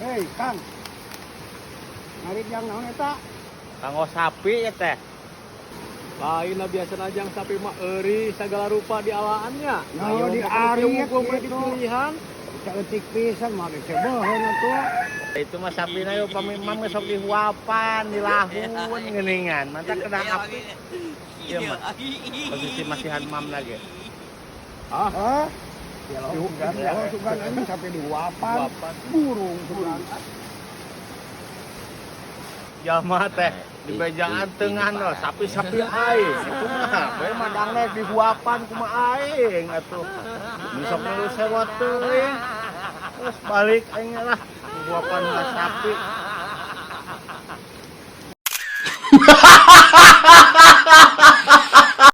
Hei, Kang. Ngarit jang naon eta? Kanggo sapi ya teh. Lain lah, biasa jang sapi mah euri segala rupa dialaannya. No, diarit gitu. gitu. Pilihan. Saeutik pisan mah geus beuheung atuh. Itu mah sapi na yo pami mam geus sok dihuapan, dilahun geuningan. Mantap kena api. Iya mah. Posisi masihan mam lagi. Ah, Hah? Ya sugan, ya sugan ini sampai dihuapan. Huapan. Burung sugan. Jalma teh di bejaan tengah no, sapi-sapi aing. Kumaha? We madangna dihuapan kumaha aing atuh. Nu sok nu sewot teuing. Terus balik aing lah huapan ka sapi.